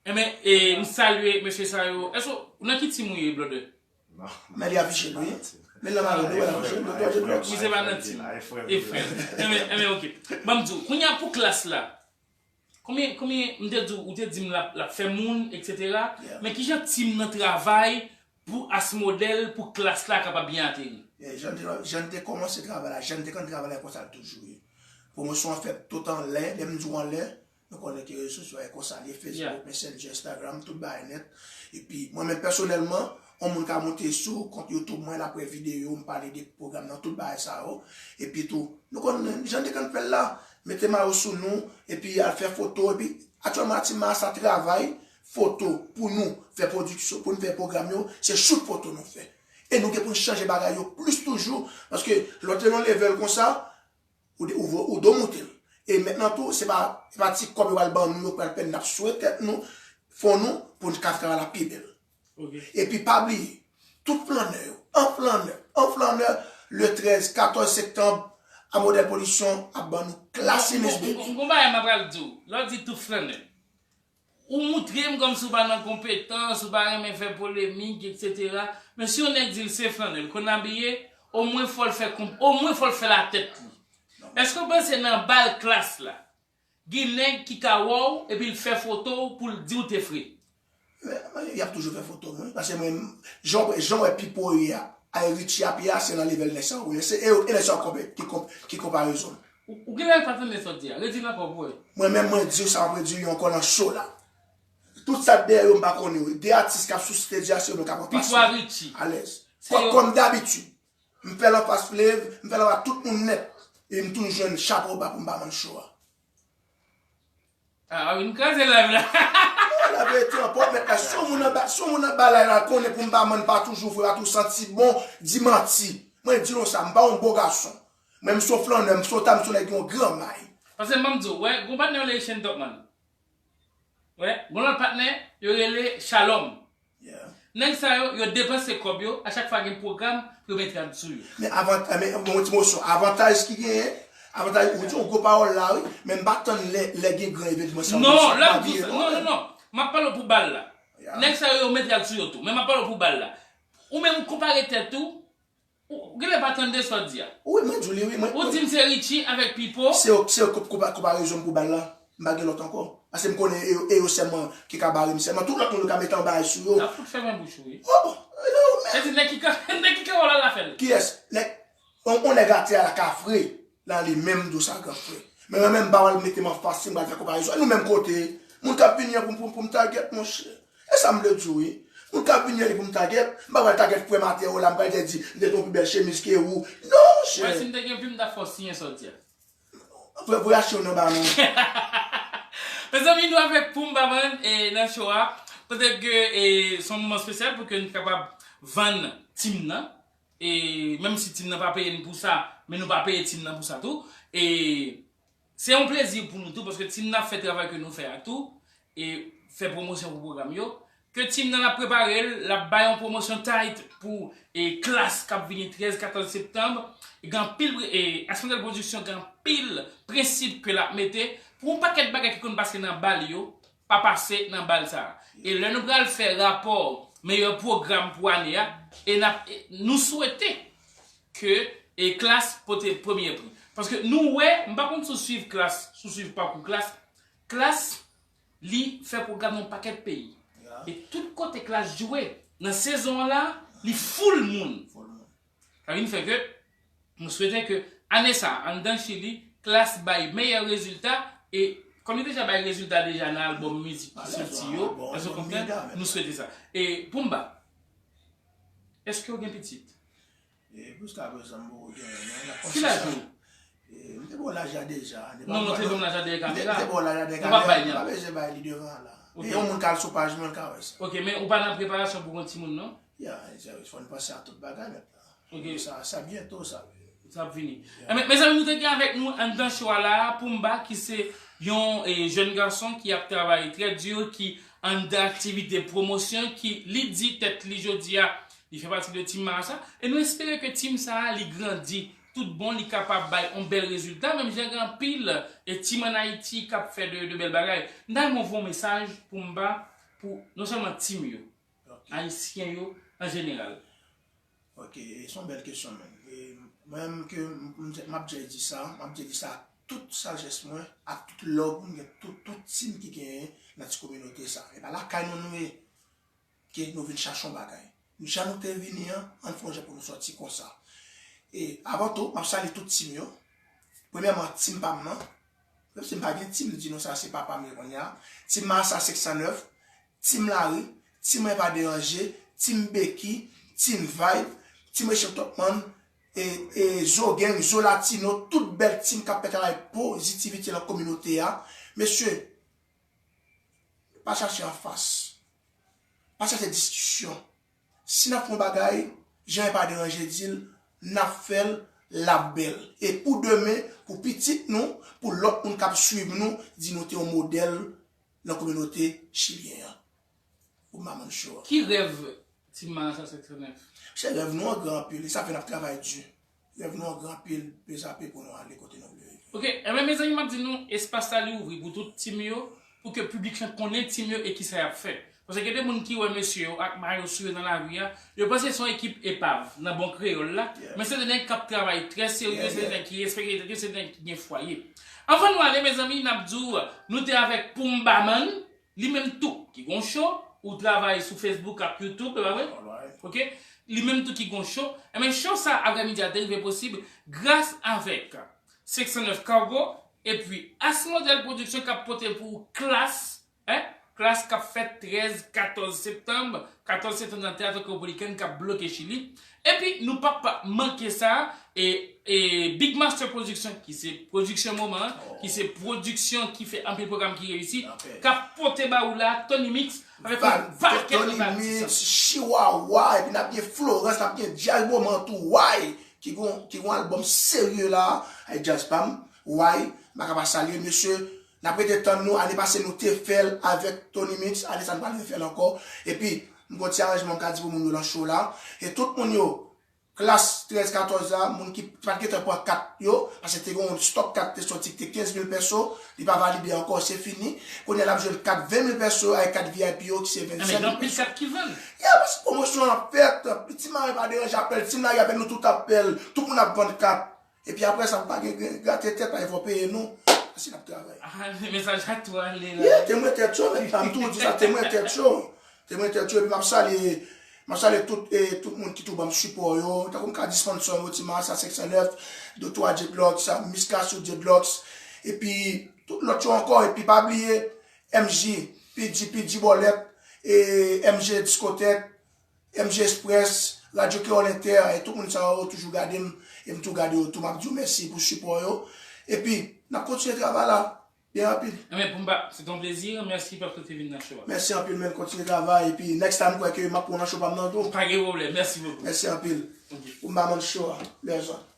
Enben, e, m salye mesye sa yo. Èske w, nan ki team ou ye, brother? Men li afiche l, wi. Men nan mari nou, wè l afiche l, doktè a dreadlocks. Misye pa nan team. E frè. Enben, enben, ok. Ban m di w, kounye a pou klas la. Konbyen, konbyen, m te di w, ou te di m l ap, l ap fè moun, etsetera. Yeah. Men kijan team nan travay pou Asmodèl, pou klas la kapab byen ateri? Yeah, jan n te, jan n te kòmanse travay la, jan n te konn travay la, konsa l toujou ye. Pwomosyon an fèt tout anlè, lè m di w anlè, nou konnen ke rezo sosyo a e konsa l ye, Facebook, Messenger, Instagram, tout bagay nèt. Epi, mwen menm pèsonèlman, yon moun ka monte sou kont YouTube mwen, l ap wè videyo, m pale de pwogram nan, tout bagay sa yo. Epi tou, nou konn, jan n te konn fè l la, mete mayo sou nou, epi al fè foto, epi aktyèlman, Team Marasa travay foto pou nou fè pwodiksyon, pou nou fè pwogram yo, se shoot foto nou fè. E nou gen pou n chanje bagay yo plis toujou, paske lè w te nan level konsa, ou, de- ou, ou do moute l. E mentnan tou, se pa, se pa ti kòb yo pral ban nou, yo pral pèmèt n ap swe tèt nou, fon nou, pou n ka fè travay la pi bèl. Ok. Epi pa bliye, tout flannè yo, an flannè, an flannè, le trèz, katòz septanm, Asmodèl Production ap ban nou klas M S B. M, m, m, m gon bagay m ap pral di w. Lè w di tout flannè, ou moutre m kòmsi w pa nan konpetans, ou pa renmen fè polemik, etsetera. Men si yon nèg di l se flannè, l konn abiye, omwen fò l fè konp-, omwen fò l fè latèt li. Èske w panse nan bal klas la, gen nèg ki ka wè w epi l fè foto w pou l di w te fre? Men, men, y ap toujou fè foto mwen, paske mwen, jan, jan w wè Pipo ye a, ay Richie ap ye a, se nan level nèg sa yo ye. Se e yo, e nèg sa yo konpe-, ki konp-, ki konparezon. Ou, ou genlè pa tande sa w di a. Redi l ankò pou wè. Mwen menm, mwen di w sa, m ap redi w ankò nan show la. Tout sa k dèyè yo, m pa konnen yo. De atis k ap sou stage a, se yo menm k ap anfas mwen. Pipo a Richie. Alèz. Kò-, kòm dabitid. M fè l anfas Flav, m fè l anfas tout moun nèt. E m toujou jwenn chapo ba pou m pa mann show a. Ah, wi, n kraze live la. Non, laverite an pwòp, mèt la, si yon moun anba, si yon moun anba live la konnen pou m pa mann pa toujou vre, pa tou santi bon, di manti. Mwen di nou sa, m pa yon bo gason. Mwen, m se yon flannè, m se yon ta, m se yon nèg yon gran may. Paske m di w, wè, gon patnè yo rele Shane Topman. Wè, gon lòt patnè, yo rele Shalom. Yeah. Nèg sa yo, yo depanse kòb yo, a chak fwa gen pwogram, pou yo met rad sou yo. Men avan-, men, bon, ti mosyon, avantaj ki genyen, avantaj, ou di yon gwo pawòl la, wi, men m pa tann lè, lè gen gran evenman sa, non, lè m di w sa, non, non, non. M ap pale w pou bal la. Yeah. Nèg sa yo, yo met rad sou yo tou, men m ap pale w pou bal la. Ou menm ou konpare tèt ou, ou genlè pa tande sa w di a. Wi, mwen di w li, wi, mwen, ou di m se Richie avèk Pipo. Se yo, se yo k ap konpa-, konparezon m pou bal la. M pa gen lòt ankò. Paske m konnen e yo, e yo sèlman ki ka bare m sèlman. Tout lòt moun yo ka mete yon bagay sou yo. N ap fout fèmen bouch ou, wi. Oh, oh, men. Se di nèg ki ka, nèg ki ka wè w la, l a fè l. Kiyès? Nèg, on, on nèg atè a la ka fre. Nan li menm, m di w sa, gran frè. Men mwen menm, m pa pral mete m anfas, si m pral fè konparezon. E nou menm kote, moun k ap vini an pou, pou, pou m tagèt, monchè. E sa m vle di w, wi. Moun k ap vini an, li pou m tagèt, m pa pral tagèt frè Mateo la, m pral te di, m te gen yon pi bèl chemiz ke ou. Non, monchè. Mwen, si m te gen pi, m t ap fè w siyen sa w di a. Vre, vre achte w nan ba nou. Mezanmi, nou avèk Poumbaman, e, nan show a. Kote ke, e, se yon moman espesyal pou ke nou kapab vann team nan. E menm si team nan pa peye n pou sa, men nou pa peye team nan pou sa tou. E se yon plezi pou nou tou, paske team nan ap fè travay ke nou fè a tou, e fè pwomosyon pou pwogram yo. Ke team nan ap prepare l, l ap bay yon pwomosyon tight pou, e, klas k ap vini trèz, katòz septanm. E gen anpil, e, Asmodèl Production gen anpil prensip ke l ap mete pou yon pakèt bagay ki konn pase nan bal yo. Pa pase nan bal sa a. E lè nou pral fè rapò meyè pwogram pou ane a, e n ap, e nou swete ke, e, klas pote premye pri. Paske nou wè, m pa konn si w swiv klas, si w swiv pakou klas, klas, li fè pwogram nan yon pakèt peyi. E tout kote klas jwe, nan sezon an la, li foul moun. Sa vin fè ke nou swete ke ane sa a, anndan Chili, klas bay meyè rezilta e Kòm li deja bay rezilta deja nan albòm mizik ki soti yo, èske w konprann? Nou swete sa. E Poumba, èske w gen pitit? E jiskaprezan m poko gen anyen, men n ap konn sa. Ki laj ou? E, m te ba w laj la deja. Non, non, te ban m laj la dèyè kamera. M te ba w laj la dèyè kamera, m pa bezwen bay li devan la. E yon moun k al sou paj mwen, l ka wè sa. Ok, men ou pa nan preparasyon pou gon timoun, non? Ya, fò n panse a tout bagay, mèt la. Ok. Sa, sa byento, sa. Sa ap vini. Enben, mezanmi, nou te gen avèk nou anndan show a la a, Poumba, ki se yon, e, jèn gason ki ap travay trè di, ki anndan aktivite pwomosyon, ki li di tèt li jodi a, li fè pati de Team Marasa, e nou espere ke team sa a, li grandi tout bon, li kapab bay yon bèl rezilta, menm jan gen anpil, e, team ann Ayiti k ap fè de, de bèl bagay. M ta renmen w voye yon mesaj, Poumba, pou non sèlman team yo, ayisyen yo an jeneral. Ok, se yon bèl kesyon, menm. E mwen menm ke m, m, m ap djè di sa, m ap djè di sa ak tout sajès mwen, ak tout love pou m gen tout, tout team ki genyen nan ti kominote sa. E pa lakay nou nou ye, ke nou vin chache yon bagay. Jan nou te vini an, ann fè yon jan pou nou sòti konsa. E avan tou, m ap salye tout team yo. Premyèman, team pa m nan. Menm si m pa gen team, di nou sa se papa m ye kounye a. Team Marasa senk san nèf, team Lari, team Mwen Pa Deranje, team Becky, team Vibe, team Rachel Topman, e, e Zo Gang, Zo Latino, tout bèl team k ap fè travay pozitivite nan kominote a. Mesye, pa chache anfas. Pa chache diskisyon. Si n ap fè yon bagay, jan Mwen Pa Deranje di l, n ap fè l, l ap bèl. E pou demen, pou pitit nou, pou lòt moun k ap swiv nou, di nou te yon modèl nan kominote chilyen an. Pou Maman Show a. Ki rèv Team Marasa senk san nèf? Se rèv nou an gran anpil, e sa fè n ap travay di. Rèv nou an gran anpil, pezape pou nou ale kote nou vle rive. Ok, enben, mezanmi, m ap di nou, espas la li ouvri pou tout team yo, pou ke piblik lan konnen team yo e kisa y ap fè. Paske gen de moun ki wè mesye yo ak mayo sou yo nan lari a, yo panse se yon ekip epav, nan bon kreyòl la, men se de nèg k ap travay trè serye, se de nèg ki respekte tèt yo, se de nèg ki gen fwaye. Anvan nou ale, mezanmi, n ap di w, nou te avèk Poumbaman, li menm tou, ki gon show, ou travay sou Facebook ak YouTube, e pa vre? Ok? Li menm tou ki gon show. Enben, show sa, Agrè Media te rive posib gras avèk senk san nèf Cargo, epi As Modèl Pwodiksyon k ap pote pou ou Klass, en? Klass k ap fèt trèz, katòz septanm, katòz septanm nan Teatro Caupolicán k ap bloke Chili. Epi, nou p ap manke sa, e, e Big Master Production, ki se pwodiksyon moman an, ki se pwodiksyon ki fè anpil pwogram ki reyisi, k ap pote ba ou la, Tony Mix, avèk yon pakèt lòt atis. Tony Mix, Chihuahua, epi n ap gen Florence, n ap gen Jazz Moman tou, Why, ki gon, ki gon albòm serye la, ay djaz pa m, Why, m pa ka pa salye mesye, n ap rete tann nou, ane pase nou te fè l avèk Tony Mix, ane sa nou pral refè l ankò, epi m gon ti aranjman m ka di pou moun yo nan show la, e tout moun yo, Klass trèz katòz la, moun ki pa t gentan pran kat yo, paske te gen yon stòk kat te soti ki te kenz mil pèso, li pa valide ankò, se fini. Kounye a n ap jwenn kat ven mil pèso avèk kat V I P yo ki se vennsenk mil pèso. Gen anpil kat ki vann. Ya, paske pwomosyon an ap fèt, Ti Mari Pa Deranje ap fè l, Team Lari ap fè l, nou tout ap fè l, tout moun ap vann kat. Epi apre sa, pou pa gen, gen grate tèt, pa fò peye nou, paske n ap travay. Ah, mesaj ak tou ale la. Yeah, temwen tèt yo, men pa m tou di sa, temwen tèt yo. Temwen tèt yo, epi m ap salye, m ap salye tout, e, tout moun ki tou ban m sipò yo. Tankou m ka di sponsò m yo, Ti Marasa senk san nèf, Doktè Dreadlocks, Miss Casio Dreadlocks, epi tout lòt yo ankò, epi pa bliye M J, P D, P D Bòlèt, e M J Diskotèk, M J Express, Radyo Kreyòl Entè, e tout moun sa yo toujou gade m, e m tou gade yo tou, m ap di yo mèsi pou sipò yo. Epi, n ap kontinye travay la. Byen anpil. Enben, Poumba, se te yon plezi. Mèsi paske w te vin nan show a. Mèsi anpil, men kontinye travay. Epi, next time, m kwè ke m ap pran w nan show pa m nan tou. Pa gen pwoblèm. Mèsi bokou. Mèsi anpil. Ok. Poumbaman Show a, lèzòd.